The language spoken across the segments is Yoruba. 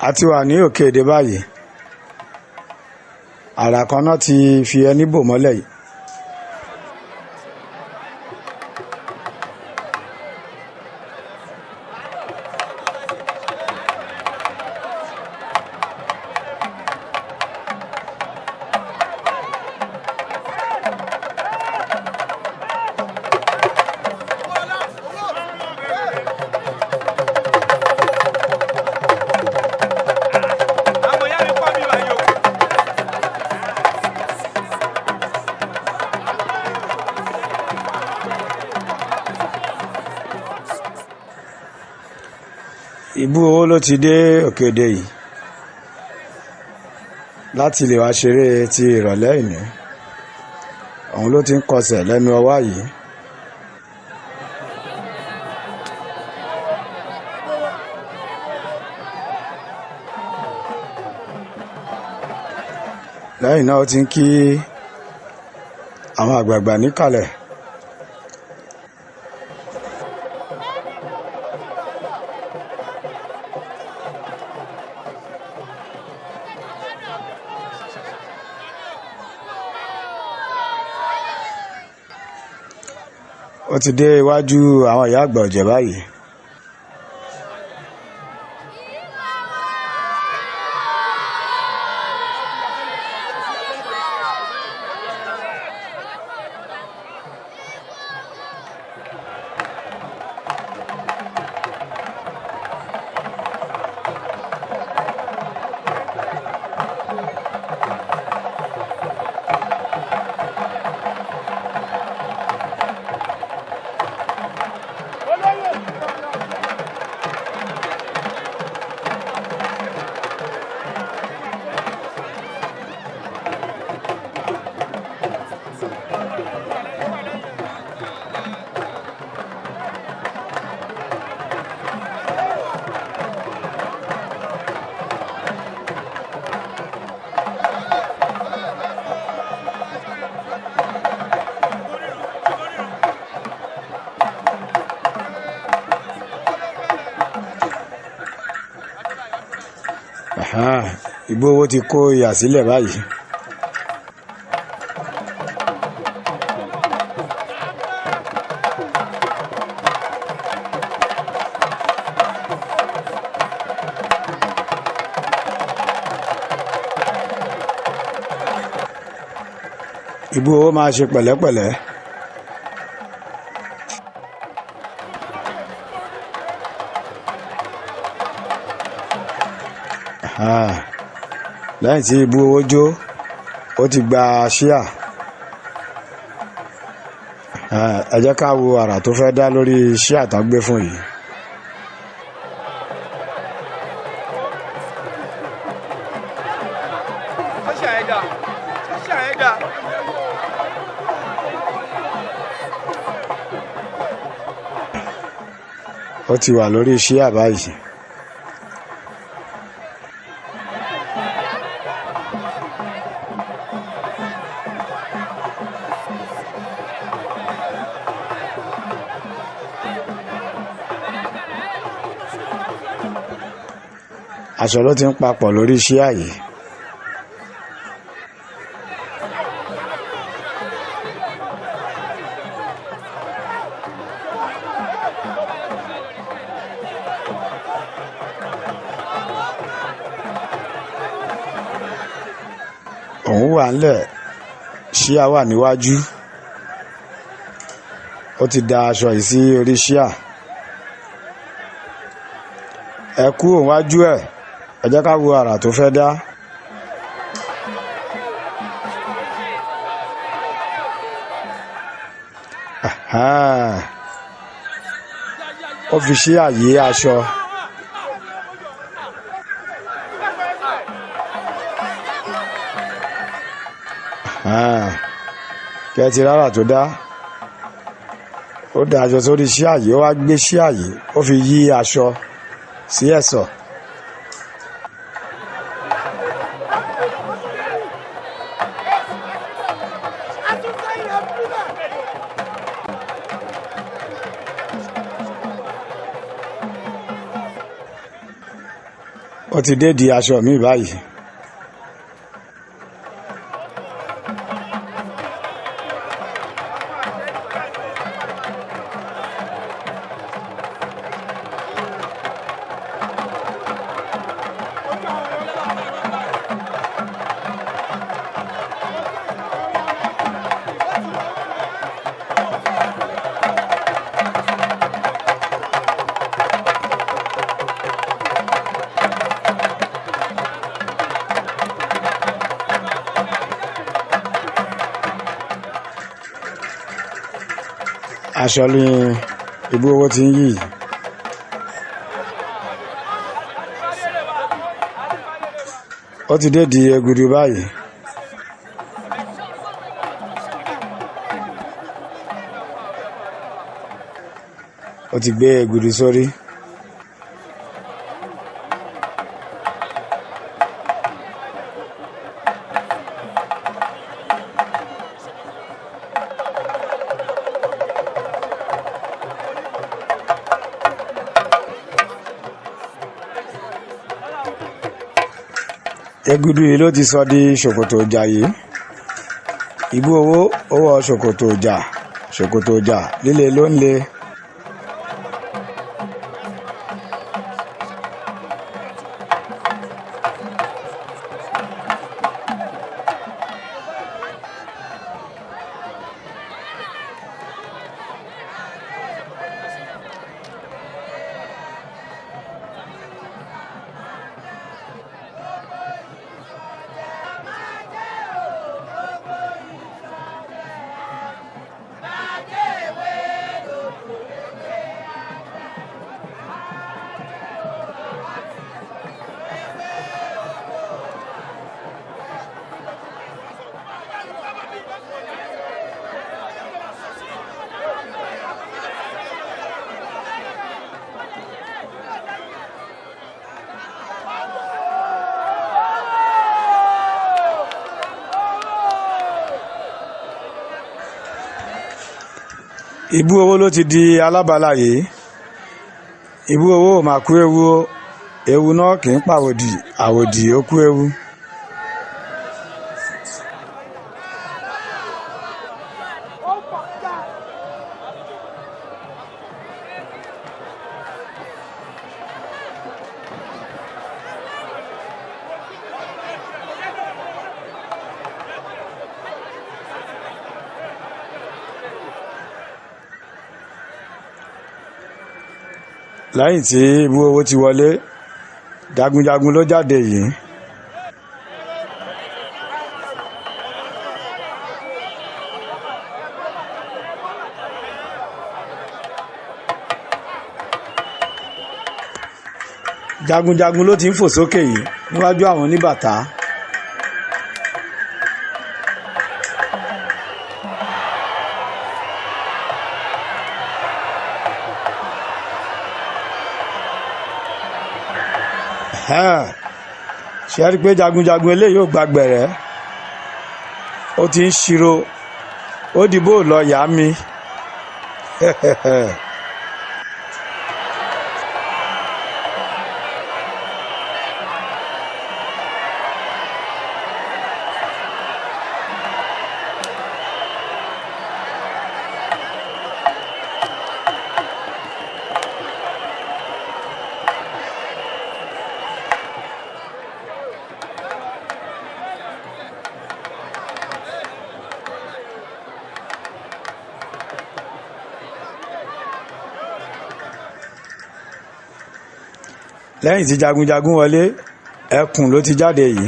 A ti wà ní òkè èdè báyìí. Àrà kan náà ti fi ẹní bò mọ́lẹ̀ yìí. Ibú owó ló ti dé òkè èdè yìí láti lè wá ṣeré ti ìrọ̀lẹ́ ìní. Òun ló ti ń kọsẹ̀ lẹ́nu ọwá yìí. Lẹ́yìn náà, ó ti ń kí àwọn àgbààgbà níkàlẹ̀. Ó ti dé iwájú àwọn ìyá àgbà ọ̀jẹ̀ báyìí. Ìbú owó ti kó ìyà sílẹ̀ báyìí. Ìbú owó máa ṣe pẹ̀lẹ́pẹ̀lẹ́. Lẹ́yìn tí ibú owó jó, ó ti gba ṣíà. Ẹ jẹ́ ká wo àrà tó fẹ́ dá lórí ṣíà tán gbé fún yìí. Ó ti wà lórí ṣíà báyìí. Aṣọ ló ti ń papọ̀ lórí ṣíà yìí. Òun wà ńlẹ̀, ṣíà wà níwájú. Ó ti da aṣọ yìí sí orí ṣíà. Ẹ kú òun wájú ẹ̀, ẹ jẹ́ ká wo àrà tó fẹ́ dá. Ó fi ṣíà yí aṣọ. Kẹ́ ẹ ti rárá tó dá. Ó da aṣọ sórí ṣíà yìí, ó wá gbé ṣíà yìí, ó fi yí aṣọ sí ẹ̀sọ̀. Ó Ó ti dé di aṣọ mi báyìí. Aṣọ ní ibú owó ti ń yí yìí. Ó ti dé di egudu báyìí. Ó ti gbé egudu sórí. Egudu yìí ló ti sọ di ṣòkòtò ọjà yìí. Ibú owó ó wọ ṣòkòtò ọjà, ṣòkòtò ọjà líle ló ń le. Ibú owó ló ti di alábala yìí. Ibú owó ò mà kú ewu o. Ewu náà kì í pàwòdì, àwòdì ó kú ewu. Lẹ́yìn tí ibú owó ti wọlé, jagunjagun ló jáde yìí. Jagunjagun ló ti ń fò sókè yìí níwájú àwọn oníbàtà. Ṣe rí i pé jagunjagun eléyìí ò gbàgbẹ̀rẹ̀, ó ti ń ṣírò, ó dìbò lọ yá mi. Lẹ́yìn tí jagunjagun wọlé, ẹkùn ló ti jáde yìí.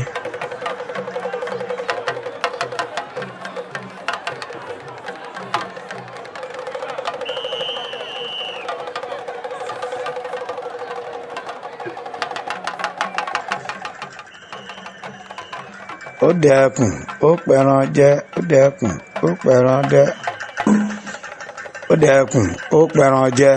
Ó dẹkùn, ó pẹran jẹ, ó dẹkùn, ó pẹran jẹ, ó dẹkùn, ó pẹran jẹ.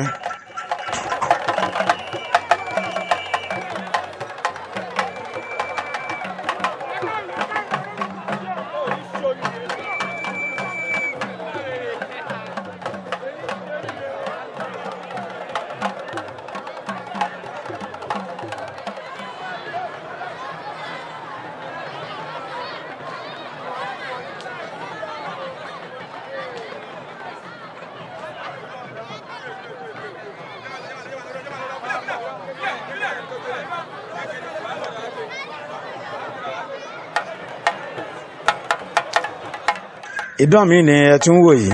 Idán mi ni ẹ tún wò yìí.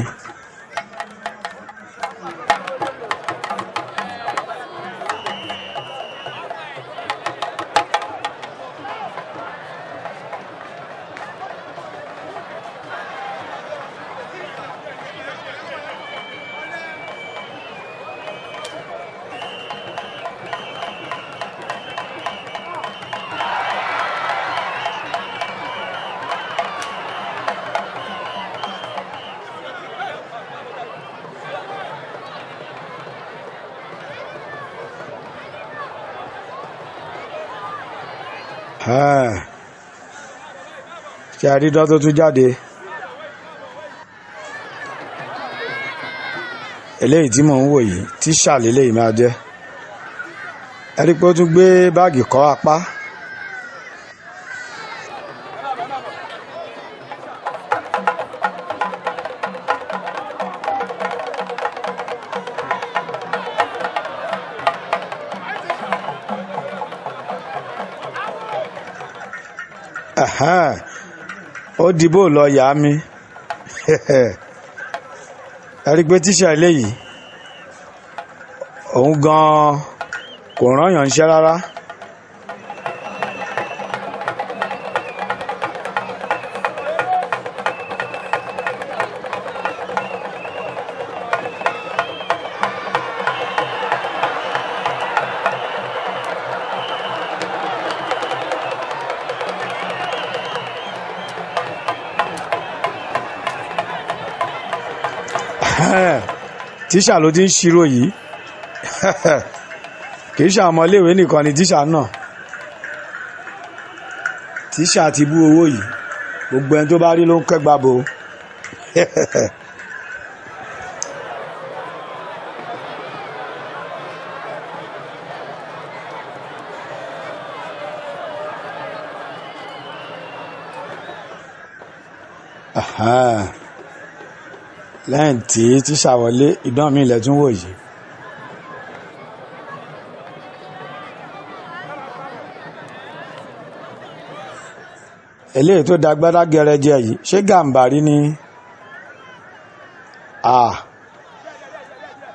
Ṣe àrídọ́ tó tún jáde? Eléyìí tí mò ń wò yìí, tíṣà lélẹ́yìí máa jẹ́. Ẹ rí i pé ó tún gbé báàgì kọ́ apá. Ó dìbò lọ yà á mi. Ẹ rí i pé tíṣà eléyìí, òun gan-an kò rányàn iṣẹ́ rárá. Tíṣà ló ti ń ṣírò yìí. Kì í ṣe àwọn ọmọléèwé nìkan ni tíṣà náà. Tíṣà ti bú owó yìí, gbogbo ẹni tó bá rí ló ń kẹ́gbà bo. Lẹ́yìn tí tíṣà wọlé, idán mi ilẹ̀ tún wò yìí. Eléyìí tó dagbádá gẹrẹjẹ yìí, ṣé Gàǹbàrí ni?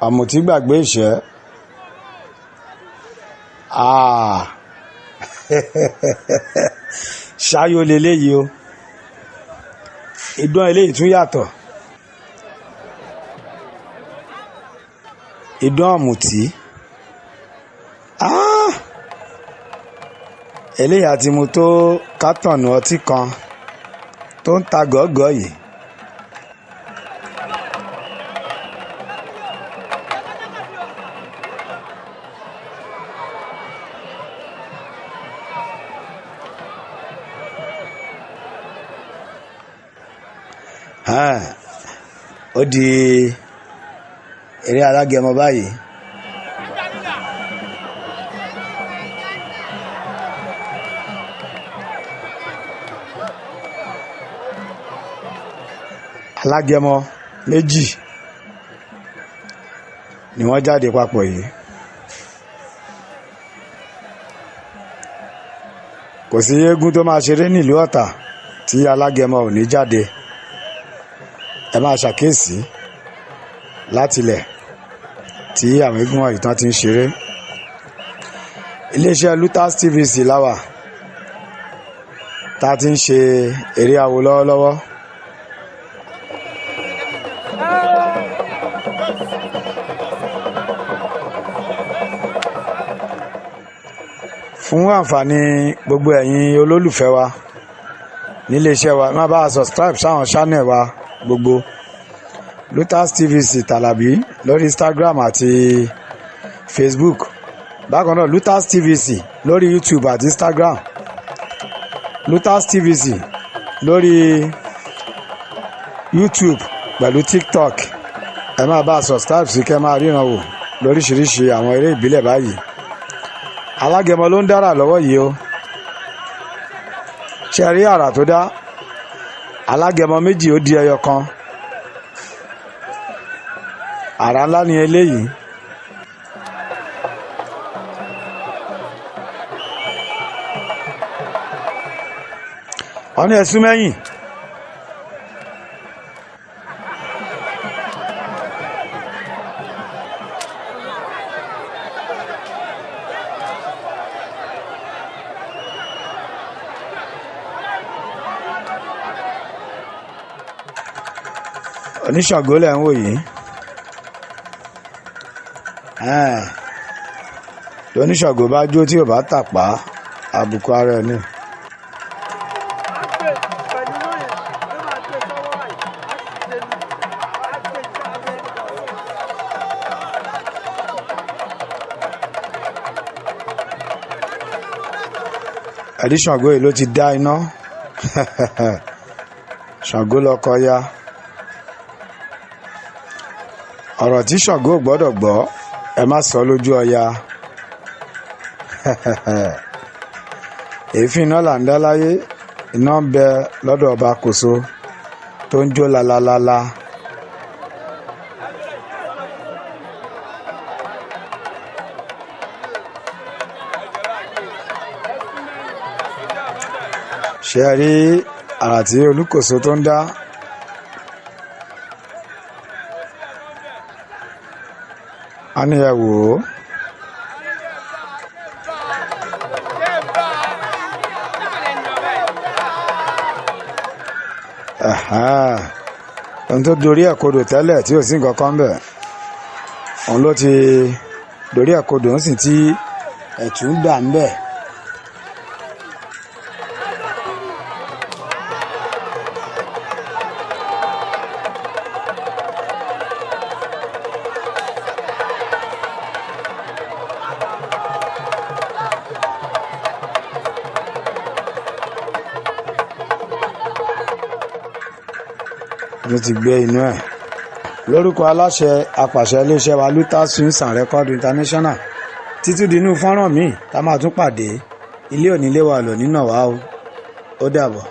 Ọ̀mùtí gbàgbé ìṣẹ́. Ṣáyó leléyìí o. Idán eléyìí tún yàtọ̀. Idán ọ̀mùtí. Eléyìí àti mu tó kátọ̀nù ọtí kan tó ń ta gọ́gọ́ yìí. Ó di eré alágẹmọ báyìí. Alágẹmọ méjì ni wọ́n jáde papọ̀ yìí. Kò sí eégún tó máa ṣeré nílùú Ọ̀tà tí alágẹmọ ò ní jáde. Ẹ máa ṣàkíyèsí látilẹ̀ tí àwọn eégún wọ̀nyí tán ti ń ṣeré. Iléeṣẹ́ Lutas TVC láwà tá a ti ń ṣe eré awo lọ́wọ́lọ́wọ́. Fún àǹfààní gbogbo ẹ̀yin olólùfẹ́ wa níléeṣẹ́ wa, má bá a subscribe sáwọn channel wa gbogbo. Lutas TVC Tàlàbí lórí Instagram àti Facebook. Bákan náà, Lutas TVC lórí YouTube àti Instagram. Lutas TVC lórí YouTube pẹ̀lú TikTok. Ẹ máa bá a subscribe sí kẹ́ máa ríran wò lóríṣiríṣi àwọn eré ìbílẹ̀ báyìí. Alágẹmọ ló ń dára lọ́wọ́ yìí o. Ṣe rí àrà tó dá? Alágẹmọ méjì ó di ẹyọ kan. Àrà ńlá ni eléyìí. Wọ́n ní ẹ̀sùn mẹ́yìn. Oníṣàngó lẹ̀ ń wò yìí. Oníṣàngó bá jó tí ò bá tàpá, àbùkù ara ẹ̀ ni. Á gbé pẹ̀lú náà yẹn, ló máa gbé sọ́wọ́ báyìí, á sì ṣe ní, á gbé jáde. Ẹ̀rí Ṣàngó yìí ló ti dá iná. Ṣàngó lọkọ ya. Ọ̀rọ̀ tí Ṣàngó ò gbọ́dọ̀ gbọ́, ẹ má sọ lójú Ọya. Èéfín iná là ń dá láyé. Iná ń bẹ lọ́dọ̀ ọba Kòso tó ń jó lalalala. Ṣé ẹ rí àrà tí Olúkòso tó ń dá? A ní ẹ wò ó. Ẹ̀hẹ́n. Ohun tó dorí ẹ̀ kodò tẹ́lẹ̀ tí ò sí nǹkan kan bẹ̀, òun ló ti dorí ẹ̀ kodò ń sìn tí ẹ̀tù ń dà ń bẹ̀. Ló ti gbé inú ẹ̀. Lórúkọ aláṣẹ apàṣẹ iléeṣẹ́ wa, Lutas Films and Record International, títí di inú fọ́nrán míì tá a máa tún pàdé, ilé òní lé wa lò nínà wá o. Ó dàbọ̀.